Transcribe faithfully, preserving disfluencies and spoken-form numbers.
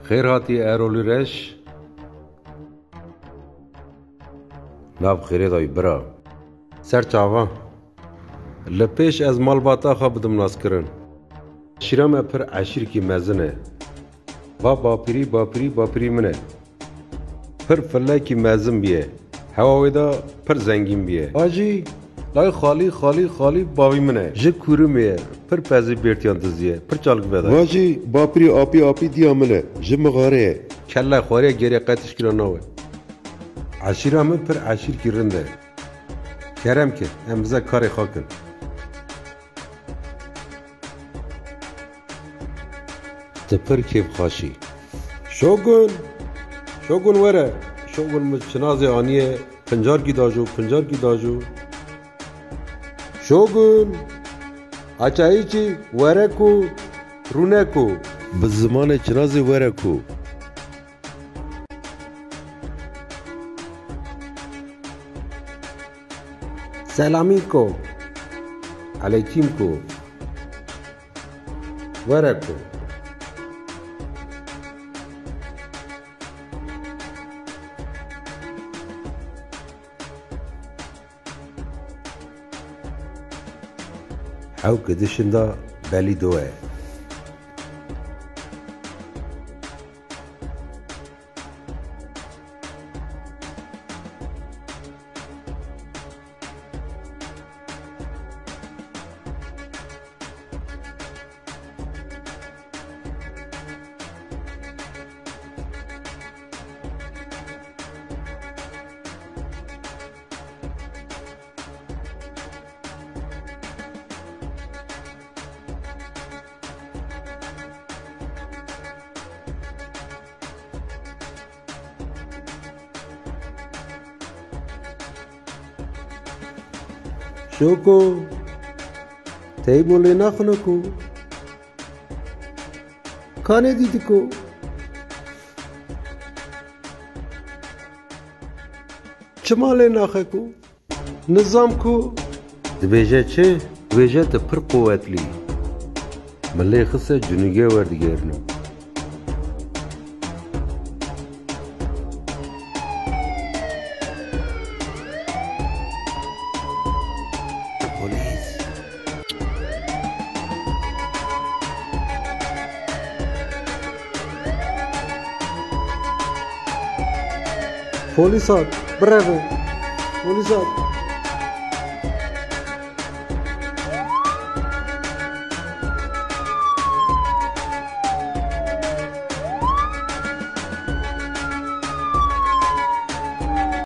Xêr hatî Erolî Reş. Nav xêrê dayî bira. Ser çavan. Li pêş ez malbata xwe bidim naskirin. Eşîra me pir eşîrkî mezin e. Va bapîrî, bapîrî, bapîrî min e. Pir filekî mezin bîye. Hewa wê de pir zengîn bîye. Va jî, lay xalî, xalî, xalî bavî min e. Ji Kûrimê ye. Pir pezî bêrtiyan diziye. Pir çalkveda ye. Va jî, bapîrî, apî, apî diya min e. Ji Mixarê ye. Kelle xwarê geriye qet tişkî re nawe. Eşîra min pir eşîrkî rind e. Kerem ke, em bize karê xwe kin. Tu pir kêfxweş î. Şogun! Şogun were! Şogun min çinazê aniye, pincarkî dajo, pincarkî dajo. Şogun! Açayîçî were ku, rûne ku. Bi zimanê çinazê were ku. Selamîko. Aleykîmko. Were ku. Hew gidişin da belî do e. Şoko, teybo lê naxine ku. Kanê dîtiko. Çima lê naxe ku? Nizam ku. Dibêje çi? Dibêje tu pir quwetlî. Min lê xise cunûge werdigerînim. Polîs. Polîsan, birevin. Polîsan.